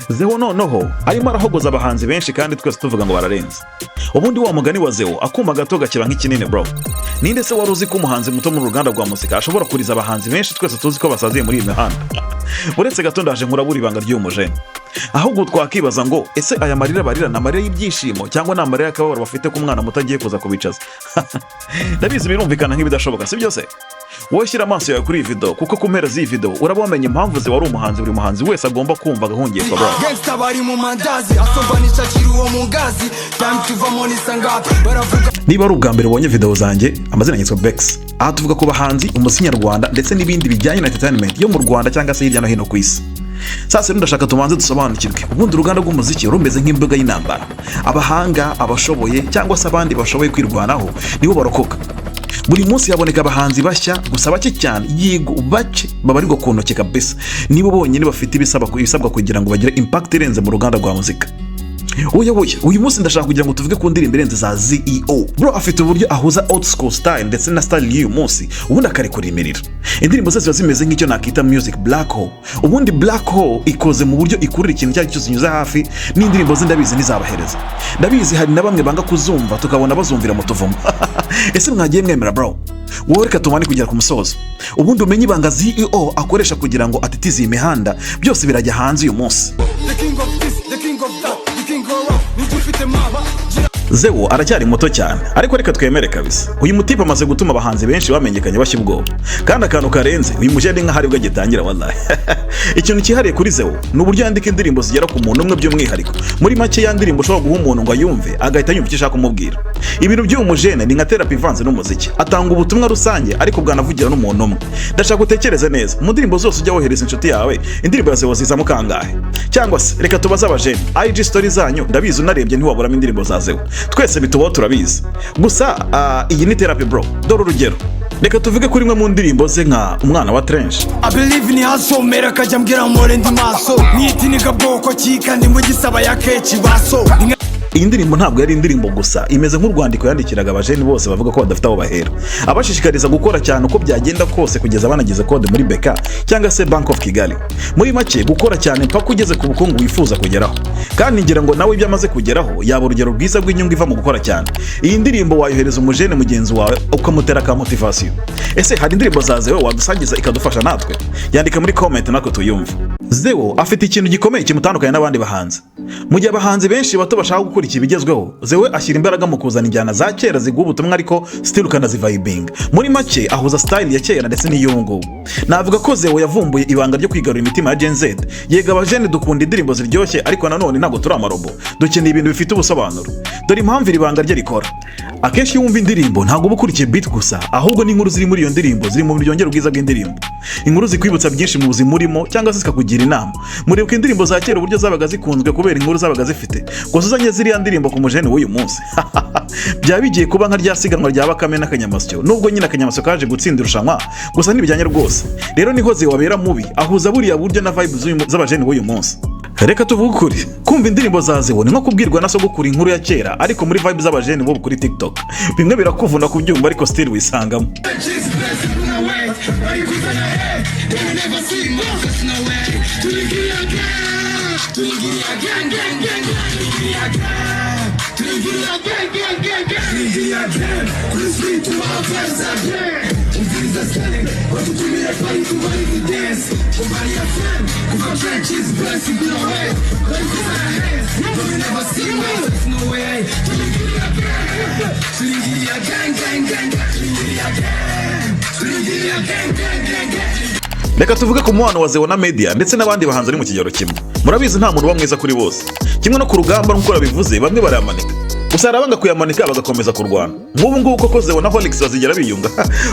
Zeo noneho arimo arahogoza abahanzi benshi, kandi twese tuvuga ngo bararenze. Ubundi wa mugani wa Zeo, akuma gato gakiba nk'ikinini, bro. Ninde se wari uzi ko umuhanzi muto mu ruganda rwa muzika ashobora kuriza abahanzi benshi twese tuzi ko basaziye muri iyi mihanda? Uretse gato, ndaje nkurabura ibanga ry'uyu mujene. Ahubwo twakibaza ngo: ese aya marira barira ni amarira y'ibyishimo cyangwa ni amarira y'akababaro bafite ko umwana muto agiye kuza kubicaza? Ndabizi birumvikana nk'ibidashoboka, si byo se? Wowe shyira amaso yawe kuri iyi video, kuko ku mpera z'iyi video uraba wamenye impamvu Zeo ari umuhanzi buri muhanzi wese agomba kumva agahungishwa, bro. Gangsta bari mu mandazi, asomba nishakira uwo mu ngazi. Time tuvamo ni sangapi baravuga. Niba ari ubwa mbere ubonye video zanjye, amazina yitwa Bex. Aha tuvuga ku bahanzi, umuziki nyarwanda ndetse n'ibindi bijyanye na entertainment yo mu Rwanda cyangwa se hirya no hino ku isi. Sasa rero ndashaka tubanze dusobanukirwe ubundi uruganda rw'umuziki rumeze nk'imbuga y'intambara. Abahanga, abashoboye cyangwa se abandi bashoboye kwirwanaho nibo barokoka. Buri munsi haboneka abahanzi bashya, gusa bake cyane, yego bake babarirwa ku ntoki kabisa, nibo bonyine bafite ibisabwa kugira ngo bagire impact irenze mu ruganda rwa muzika. Oya oya, uyu munsi ndashaka kugira ngo tuvuge ku ndirimbo irenze za Zeo. Bro, afite uburyo ahuza old school style ndetse na style y'uyu munsi, ubundi akarekura imiriro. Indirimbo ze ziba zimeze nk'icyo nakita music black hole. Ubundi black hole ikoze mu buryo ikurura ikintu icyo ari cyo cyose inyuze hafi. N'indirimbo ze ndabizi ntizabahereza. Ndabizi hari na bamwe banga kuzumva, tukabona bazumvira mu tuvumo. Ese mwagiye mwemera, bro? Wowe reka tumane kugera ku musozo, ubundi umenye ibanga Zeo akoresha kugira ngo atitize iyi mihanda. Byose birajya hanze uyu munsi. The king of this, the king of that, the king of rap. Nijye ufite maba. Zeo aracyari muto cyane, ariko reka twemere kabisa, uyu mutipe amaze gutuma abahanzi benshi bamenyekanye bashya ubwoba. Kandi akantu karenze, uyu mujene nk'aho aribwo agitangira, wallahi. Ikintu cyihariye kuri Zeo ni uburyo yandika indirimbo zigera ku muntu umwe by'umwihariko. Muri make, ya ndirimbo ushobora guha umuntu ngo ayumve, agahita yumva icyo ushaka kumubwira. Ibintu by'uyu mujene ni nka therapy ivanze n'umuziki. Atanga ubutumwa rusange ariko bwanavugira n'umuntu umwe. Ndashaka utekereze neza: mu ndirimbo zose ujya wohereza inshuti yawe, indirimbo ya Zeo zizamo kangahe? Cyangwa se reka tubaze abajene, IG story zanyu ndabizi unarebye ntiwaburamo indirimbo za Zeo. Twese bitubaho, turabizi. Gusa iyi ni therapy, bro. Dore urugero, reka tuvuge kuri imwe mu ndirimbo ze nka "Umwana wa Trench". I believe ni hustle, mera akajya mbwira mpore ndi maso. Nitiniga bwoko ki kandi mugisaba ya kechi baso. Iyi ndirimbo ntabwo yari indirimbo gusa, imeze nk'urwandiko yandikiraga abajeni bose bavuga ko badafite aho bahera, abashishikariza gukora cyane uko byagenda kose kugeza banageze kode muri BK cyangwa se Bank of Kigali. Muri make, gukora cyane mpaka ugeze ku bukungu wifuza kugeraho. Kandi ngira ngo nawe ibyo amaze kugeraho yaba urugero rwiza rw'inyungu iva mu gukora cyane. Iyi ndirimbo wayohereza umujene mugenzi wawe, ukamutera ka motivation. Ese hari indirimbo za Zeo wadusangiza ikadufasha natwe? Yandika muri comment natwe tuyumve. Zeo afite ikintu gikomeye kimutandukanya n'abandi bahanzi. Mu gihe abahanzi benshi bato bashaka gukurikira ibigezweho, Zeo ashyira imbaraga mu kuzana injyana za kera ziguha ubutumwa, ariko still ukanazivibinga. Muri make, ahuza style ya kera ndetse n'iy'ubu ngubu. Navuga ko Zeo yavumbuye ibanga ryo kwigarurira imitima ya Gen Z. Yego, abajene dukunda indirimbo ziryoshye, ariko nanone ntabwo turi amarobo, dukeneye ibintu bifite ubusobanuro. Dore impamvu iri banga rye rikora: akenshi iyo wumva indirimbo ntabwo uba ukurikiye beat gusa, ahubwo n'inkuru ziri muri iyo ndirimbo ziri mu byongera ubwiza bw'indirimbo. Inkuru zikwibutsa byinshi mu buzima urimo cyangwa se zikakugira inama. Muribuka indirimbo za kera uburyo zabaga zikunzwe kubera inkuru zabaga zifite? Gusa uzanye ziriya ndirimbo ku mujene w'uyu munsi, byaba bigiye kuba nka rya siganwa rya Bakame n'akanyamasyo, nubwo nyine akanyamasyo kaje gutsinda irushanwa, gusa ntibijyanye rwose. Rero niho Zeo wabera mubi, ahuza buriya buryo na vibe z'abajene b'uyu munsi. Reka tuvuge ukuri, kumva indirimbo za Zeo ni nko kubwirwa na sogokuru inkuru ya kera, ariko muri vibe z'abajene bo kuri TikTok. Bimwe birakuvuna kubyumva, ariko still wisangamo. Jesus blessing no way. Bari kuzana head. They will never see Moses no way. Tuliingilia gang. Tuliingilia gang gang gang. Tuliingilia gang. Tuliingilia gang gang gang gang. Tuliingilia gang. Kuri street tuwafeza gang. Umviriza slang. Watutumie pali tumalize dance. Kumbali ya friend. Kuva trenches blessing no way. Bari kuzana head. They will never see Moses no way. Tuliingilia gang. Tuliingilia gang gang gang. Tuliingilia gang. Tuliingilia gang gang gang gang. Reka tuvuge ku mubano wa Zeo na media ndetse n'abandi bahanzi ari mu kigero kimwe. Murabizi nta muntu uba mwiza kuri bose. Kimwe no ku rugamba, nk'uko babivuze, bamwe barayamanika, gusa hari abanga kuyamanika bagakomeza kurwana. Nk'ubu ngubu koko Zeo na Hollix bazigera biyunga?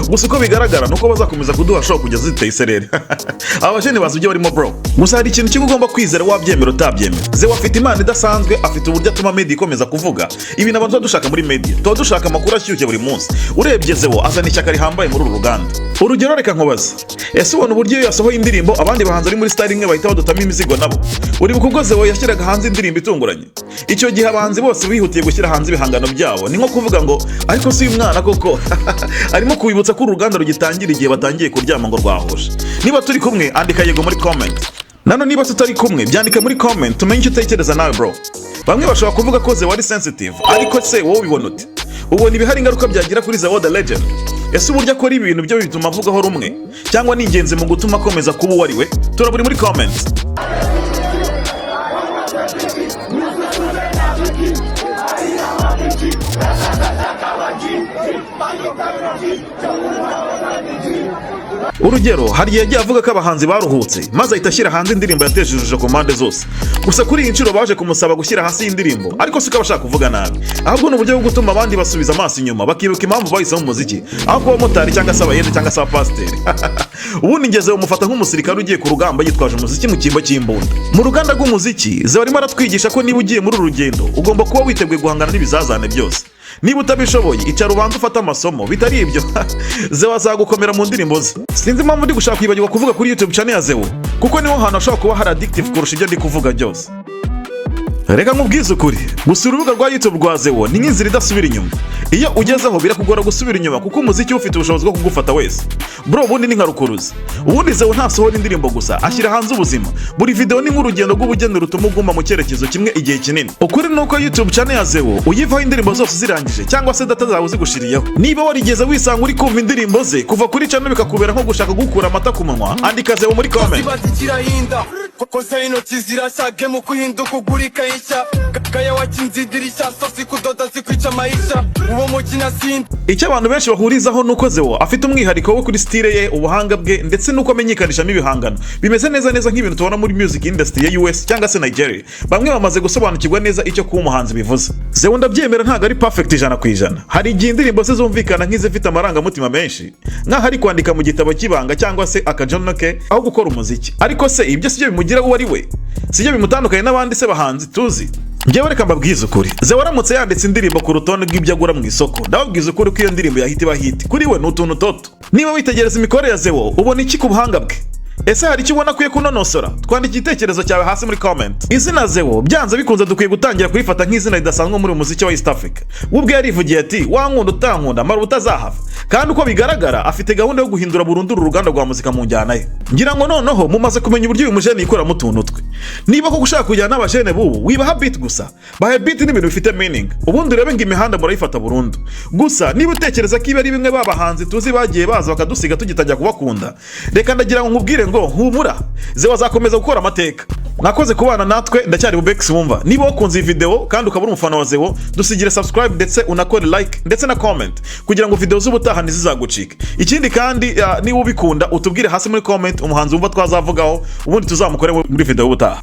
Gusa uko bigaragara ni uko bazakomeza kuduha show kugeza ziteye isereri. Aba bajene bazi ibyo barimo, bro. Gusa hari ikintu kimwe ugomba kwizera, wabyemera utabyemera: Zeo afite impano idasanzwe, afite uburyo atuma media ikomeza kuvuga. Ibintu abantu tuba dushaka muri media, tuba dushaka amakuru ashyushye buri munsi. Urebye, Zeo azana ishyaka rihambaye muri uru ruganda. Urugero, reka nkubaze: ese ubona uburyo iyo yasohoye indirimbo abandi bahanzi ari muri style imwe bahita badutamo imizigo nabo? Uribuka ubwo Zeo yashyiraga hanze indirimbo itunguranye? Icyo gihe abahanzi bose bihutiye gushyira hanze ibihangano byabo. Ni nko kuvuga ngo: "Ariko si uyu mwana koko?" Arimo kubibutsa ko uru ruganda rugitangira igihe batangiye kuryama ngo rwahuje. Niba turi kumwe, andika yego muri comment. Nano niba tutari kumwe, byandike muri comment tumenye icyo utekereza nawe, bro. Bamwe bashobora kuvuga ko Zeo ari sensitive, ariko se wowe ubibona ute? Ubona ibi hari ingaruka byagira kuri Zeo the Legend? Ese uburyo akora ibintu byo bituma avugaho rumwe, cyangwa ni ingenzi mu gutuma akomeza kuba uwo ari we? Turaburi muri comment. Urugero, hari igihe yagiye avuga ko abahanzi baruhutse, maze ahita ashyira hanze indirimbo yateje urujijo ku mpande zose. Gusa kuri iyi nshuro baje kumusaba gushyira hasi iyi ndirimbo, ariko si ko abashaka kuvuga nabi, ahubwo ni uburyo bwo gutuma abandi basubiza amaso inyuma, bakibuka impamvu bahisemo umuziki aho kuba abamotari cyangwa se abayede cyangwa se abapasiteri. Ubundi ngeze bamufata nk'umusirikare ugiye ku rugamba yitwaje umuziki mu cyimbo cy'imbunda. Mu ruganda rw'umuziki, Zeo arimo aratwigisha ko niba ugiye muri uru rugendo, ugomba kuba witeguye guhangana n'ibizazane byose. Niba utabishoboye, icara ubanze ufate amasomo. Bitari ibyo, Zeo azagukomera mu ndirimbo ze. Sinzi impamvu ndi gushaka kwibagirwa kuvuga kuri YouTube channel ya Zeo, kuko niho hantu hashobora kuba hari addictive kurusha ibyo ndi kuvuga byose. Reka nkubwize ukuri, gusura urubuga rwa YouTube rwa Zeo ni nk'inzira idasubira inyuma. Iyo ugezeho birakugora gusubira inyuma, kuko umuziki uba ufite ubushobozi bwo kugufata wese, bro. Ubundi ni nka rukuruzi. Ubundi Zeo ntasohora indirimbo gusa, ashyira hanze ubuzima. Buri video ni nk'urugendo rw'ubugeni rutuma uguma mu cyerekezo kimwe igihe kinini. Ukuri ni uko YouTube channel ya Zeo uyivaho indirimbo zose zirangije cyangwa se data zawe zigushiriyeho. Niba warigeze wisanga uri kumva indirimbo ze kuva kuri channel bikakubera nko gushaka gukura amata ku munwa, andika Zeo muri comment. Ziba zikirahinda koza intoki zirashya, game kuhinduka ugurika ishya kaya wakinze idirishya sosi kudoda zikwica maisha uwo mukina sindi. Icyo abantu benshi bahurizaho ni uko Zeo afite umwihariko we kuri style ye, ubuhanga bwe, ndetse n'uko amenyekanishamo ibihangano bimeze neza neza nk'ibintu tubona muri music industry ya US cyangwa se Nigeria. Bamwe bamaze gusobanukirwa neza icyo kuba umuhanzi bivuze. Zeo, ndabyemera, ntabwo ari perfect 100%. Hari igihe indirimbo ze zumvikana nk'izifite amarangamutima menshi, nk'aho ari kwandika mu gitabo cy'ibanga cyangwa se akajono ke aho gukora umuziki. Ariko se ibyo sibyo bimugira uwo ari we? Sibyo bimutandukanye n'abandi se bahanzi tuzi? Njyewe reka mbabwize ukuri, Zeo aramutse yanditse indirimbo ku rutonde rw'ibyo agura mu isoko, ndababwiza ukuri ko iyo ndirimbo yahita iba hit. Kuri we ni utuntu toto. Niba witegereza imikorere ya Zeo, ubona iki ku buhanga bwe? Ese hari icyo ubona akwiye kunonosora? Twandika igitekerezo cyawe hasi muri comment. Izina Zeo byanze bikunze dukwiye gutangira kurifata nk'izina ridasanzwe muri uyu muziki wa East Africa. We ubwe yarivugiye ati: "Wankunda utankunda, mara ubutazahava." Kandi uko bigaragara afite gahunda yo guhindura burundu uru ruganda rwa muzika mu njyana ye. Ngira ngo noneho mumaze kumenya uburyo uyu mujene yikoramo utuntu twe. Niba koko ushaka kujyana n'abajene b'ubu, wibaha beat gusa, bahe beat n'ibintu bifite meaning, ubundi urebe ngo imihanda murayifata burundu. Gusa niba utekereza ko ibi ari bimwe ba bahanzi tuzi bagiye baza bakadusiga tugitangira kubakunda, reka ndagira ngo nkubwire ngo humura, Zeo azakomeza gukora amateka. Mwakoze kubana natwe, ndacyari Bubex. Wumva niba wakunze iyi video kandi ukaba uri umufana wa Zeo, dusigire subscribe ndetse unakore like ndetse na comment kugira ngo video z'ubutaha ntizizagucike. Ikindi kandi, niba ubikunda, utubwire hasi muri comment umuhanzi wumva twazavugaho, ubundi tuzamukore muri video y'ubutaha.